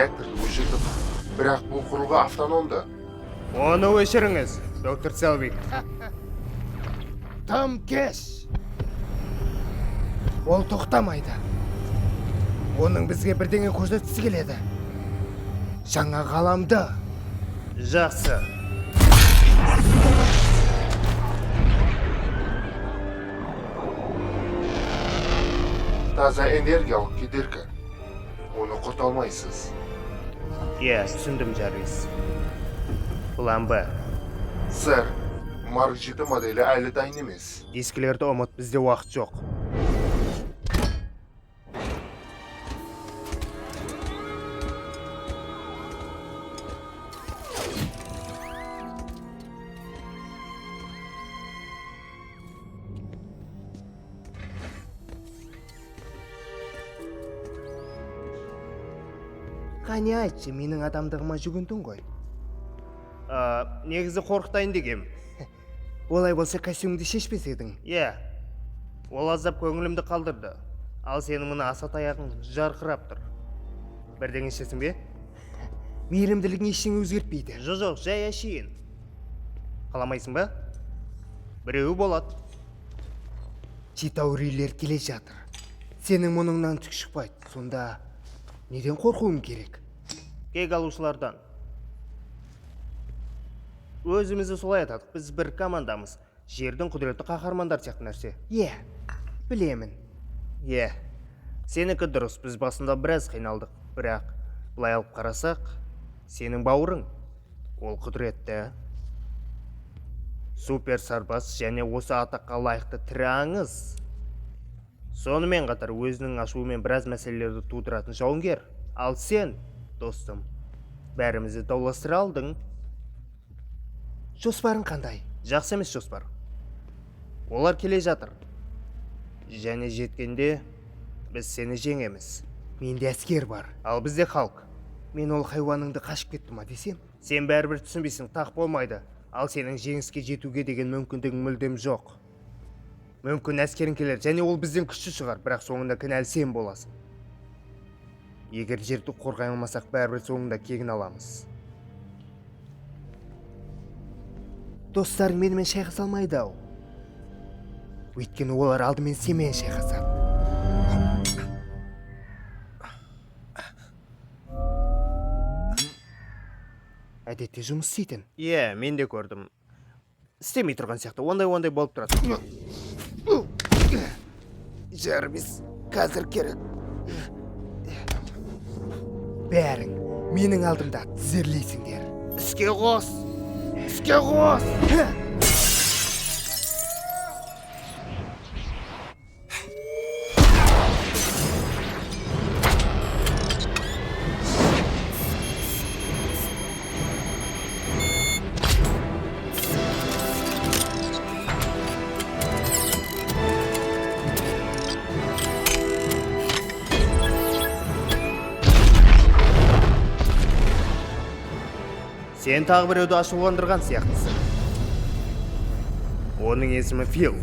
Реакторды өшірдік. Бірақ бұл құрылғы автономды. Оны өшіріңіз, доктор Селвик. Тым кеш. Ол тоқтамайды. Оның бізге бірдеңе көрсеткісі келеді. Жаңа ғаламды. Жақсы. Таза энергиялық кедергі. Оны құрта алмайсыз. Иә, түсіндім, Джарвис. План Б. Сэр, Марк 7 моделі әлі дайын емес. Дискілерді ұмыт, бізде уақыт жоқ. Қане айтшы, менің адамдығыма жүгіндің ғой. Негізі қорқытайын дегем. Олай болса костюміңді шешпес едің. Иә. Ол аздап көңілімді қалдырды. Ал сенің мына аса таяғың жарқырап тұр. Бірдеңе ішесің бе? Мейірімділігің ештеңе өзгертпейді. Жоқ, жай әшейін. Қаламайсың ба? Біреуі болады. Читаурилер келе жатыр. Сенің мұныңнан түк шықпайды. Сонда неден қорқуым керек? Кек алушылардан. Өзімізді солай атадық. Біз бір командамыз. Жердің құдіретті қаһармандар сияқты нәрсе. Иә, білемін. Иә. Сенікі дұрыс. Біз басында біраз қиналдық. Бірақ былай алып қарасақ, сенің бауырың ол құдіретті. Супер сарбаз және осы атаққа лайықты тірі аңыз. Сонымен қатар өзінің ашуымен біраз мәселелерді тудыратын жауынгер. Ал сен, достым, бәрімізді дауластыра алдың. Жоспарың қандай? Жақсы емес жоспар. Олар келе жатыр. Және жеткенде біз сені жеңеміз. Менде әскер бар. Ал бізде Халк. Мен ол хайуаныңды қашып кетті ма десем? Сен бәрібір түсінбейсің, тақ болмайды. Ал сенің жеңіске жетуге деген мүмкіндігің мүлдем жоқ. Мүмкін әскерің келер және ол бізден күшті шығар, бірақ соңында кінәлі сен боласың. Егер жерді қорғай алмасақ, бәрібір соңында кегін аламыз. Достарың менімен шайқаса алмайды ау. Өйткені олар алдымен сенімен шайқасады. Әдетте жұмыс істейтін. Иә, мен де көрдім. Істемей тұрған сияқты, ондай-ондай болып тұрады. Джарвис, қазір керек. Бәрің менің алдымда тізерлейсіңдер. Іске қос! Іске қос! Сен тағы біреуді ашуландырған сияқтысың. Оның есімі Фил.